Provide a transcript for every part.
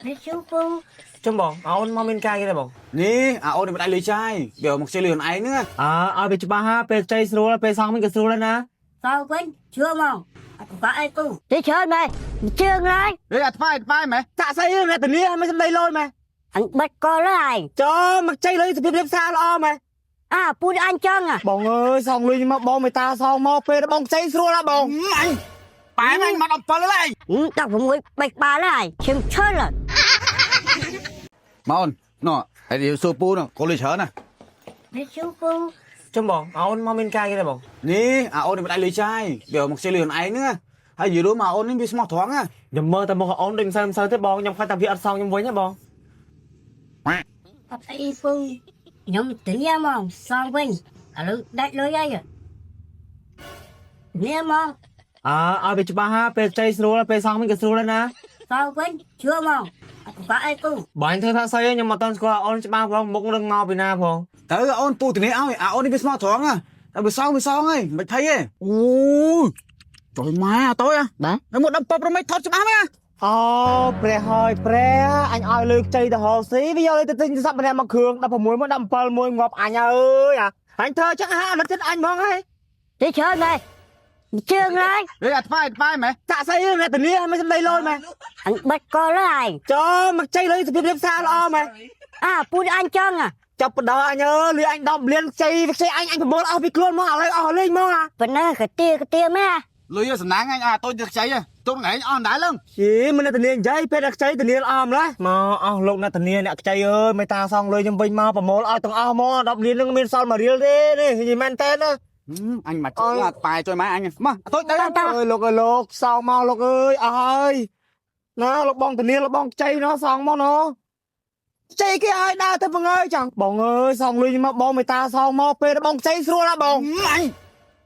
នេះជូពូ ចំបងអូនមកមានការគេទេបង នេះអាអូននេះមិនដាច់លុយចាយវាមកខ្ចីលុយខ្លួនឯងហ្នឹង អើឲ្យវាច្បាស់ហាពេលខ្ចីស្រួលពេលសងវិញក៏ស្រួលដែរណា សងវិញជឿមកអត់បាក់អីពូទេច្រើនមែនជឿងឡើយ ហេអាថ្មថ្មម៉េះ ចាក់ស្អីអ្នកធានាមិនសម្ដីលុយម៉ែ អញបិទកលហើយ ចូលមកខ្ចីលុយសភាពរៀបសារល្អម៉ែ អាពូអញចង់ បងអើយសងលុយមកបងមេតាសងមកពេលបងខ្ចីស្រួលហ่ะបង អញប៉ែមអញមក17ហើយ 16បែកបាល់ហើយឈឹមឈើ មកអូនណោះហើយសួរពូនោះកូនលុយច្រើនណា នេះជូពូ ចំបងអូនមកមានការគេទេបង នេះអាអូននេះមិនដាច់លុយចាយវាមកខ្ចីលុយខ្លួនឯងហ្នឹងហើយនិយាយរួមអាអូននេះវាស្មោះត្រង់ណា ខ្ញុំមើលតែមកអូនដូចមិនសូវមិនសូវទេបងខ្ញុំខ្លាចតែវាអត់សងខ្ញុំវិញណាបង អត់អីពូខ្ញុំធានាមកសងវិញឥឡូវដាច់លុយហើយនេះមក អើឲ្យវាច្បាស់ហាពេលខ្ចីស្រួលពេលសងវិញក៏ស្រួលដែរណា សងវិញជឿមកអត់បាក់អីពូ បើអញធ្វើថាស្អីខ្ញុំអត់ទាន់ស្គាល់អូនច្បាស់ផងមុខនឹងមកពីណាផង ទៅអូនពូធានាឲ្យអាអូននេះវាស្មោះត្រង់ណាតែវាសងវាសងហើយមិនភ័យទេអូយចុយម៉ែអាតូច បាទ ហើយមក17ប្រមិនថតច្បាស់មែន អូព្រះហើយព្រះអញឲ្យលុយខ្ចីទៅហៅស៊ីវាយកលុយទៅទិញទូរស័ព្ទម្នាក់មកគ្រឿង16មក17មួយងាប់អញអើយអាអញធ្វើចឹងហាអត់ចិត្តអញហ្មងហើយ ទេច្រើនមែនជឿងឡើយ ហេអាថ្មថ្មម៉េះ ចាក់ស្អីអ្នកធានាមិនសម្ដីលុយម៉ែ អញបិទកលហើយ ចូលមកខ្ចីលុយសភាពរៀបសារល្អម៉ែ អាពូអញចង់ ចាប់បដអញអើយលុយអញ10លានខ្ចីខ្ចីអញអញប្រមូលអស់ពីខ្លួនមកឥឡូវអស់លេងមកអា ប៉ុណ្ណាកទាកទាមែន លុយសំណាងអញអាតូចទៅខ្ចីទុំថ្ងៃអស់ដែរលឹង យីមិនអ្នកធានានិយាយពេលអ្នកខ្ចីធានាល្អម្ល៉េះមកអស់លោកអ្នកធានាអ្នកខ្ចីអើយមេតាសងលុយខ្ញុំវិញមកប្រមូលឲ្យទាំងអស់មក10លាននឹងមានសល់1រៀលទេនេះនិយាយមែនតើណា អញមកជួយប៉ែជួយម៉ែអញមកអាតូចទៅ អើយលោកអើយលោកសងមកលោកអើយអស់ហើយណាលោកបងធានាលោកបងខ្ចីណោះសងមកណោះខ្ចីគេឲ្យដើរទៅបងអើយចាំបងអើយសងលុយមកបងមេតាសងមកពេលបងខ្ចីស្រួលហ่ะបង អញ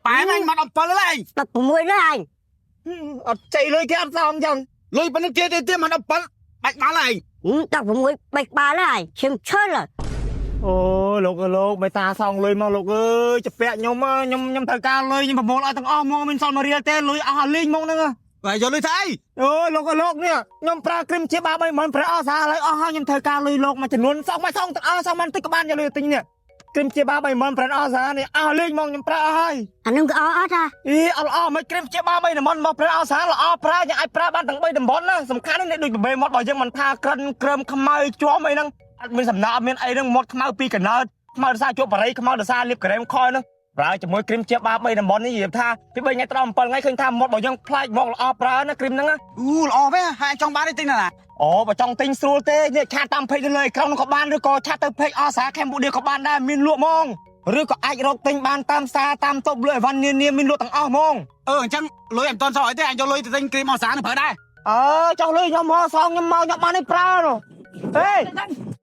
ប៉ែមអញមក17ហើយ 16ហើយ អត់ចៃលុយគេអត់សងចឹង លុយប៉ុណ្ណឹងទៀតទៀតមក17បាច់ដល់ហើយ 16បែកបាល់ហើយឈឹមឈើ អូលោកអើយលោកមេតាសងលុយមកលោកអើយចាពាក់ខ្ញុំខ្ញុំខ្ញុំត្រូវការលុយខ្ញុំប្រមូលឲ្យទាំងអស់មកមានសល់មួយរៀលទេលុយអស់ឲ្យលេងមកហ្នឹង ហើយយកលុយទៅអី អូយលោកអើយលោកនេះខ្ញុំប្រើគ្រីមជាបា30000ប្រើអស់សារហើយអស់ហើយខ្ញុំត្រូវការលុយលោកមួយចំនួនសងមកសងទាំងអស់សងមិនតិចក៏បានយកលុយទិញនេះគ្រីមជាបា30000ប្រើអស់សារនេះអស់លេងមកខ្ញុំប្រើអស់ហើយ អានឹងក៏អត់អា អីអត់ល្អមិនគ្រីមជាបា3តំបន់មកប្រើអស់សារល្អប្រើយើងអាចប្រើបានទាំង3តំបន់ណាសំខាន់នេះដូចបបេមាត់របស់យើងមិនថាក្រិនក្រើមខ្មៅជាប់អីហ្នឹងអត់មានសំណក់អត់មានអីហ្នឹងមាត់ខ្មៅពីកណើតខ្មៅដោយសារជាប់បារីខ្មៅដោយសារលាបក្រែមខហ្នឹងប្រើជាមួយគ្រីមជាបា3តំបន់នេះនិយាយថាពី3ថ្ងៃដល់7ថ្ងៃឃើញថាមាត់របស់យើងប្លែកមកល្អប្រើណាគ្រីមហ្នឹងណា អូល្អពេហើយចង់បានទេទិញណា អូបើចង់ទិញស្រួលទេនេះ chat តាម page ទៅលើអេក្រង់នោះក៏បានឬក៏ chat ទៅ page អសាកម្ពុជាក៏បានដែរមានលក់ហ្មងឬក៏អាចរកទិញបានតាមផ្សារតាមតូបលក់អីវ៉ាន់នានាមានលក់ទាំងអស់ហ្មង អឺអញ្ចឹងលុយអញមិនតន់សល់អីទេអញយកលុយទៅទិញគ្រីមអសានឹងប្រើដែរ អើចោះលុយខ្ញុំមកសងខ្ញុំមកខ្ញុំបាននេះប្រើនោះហេ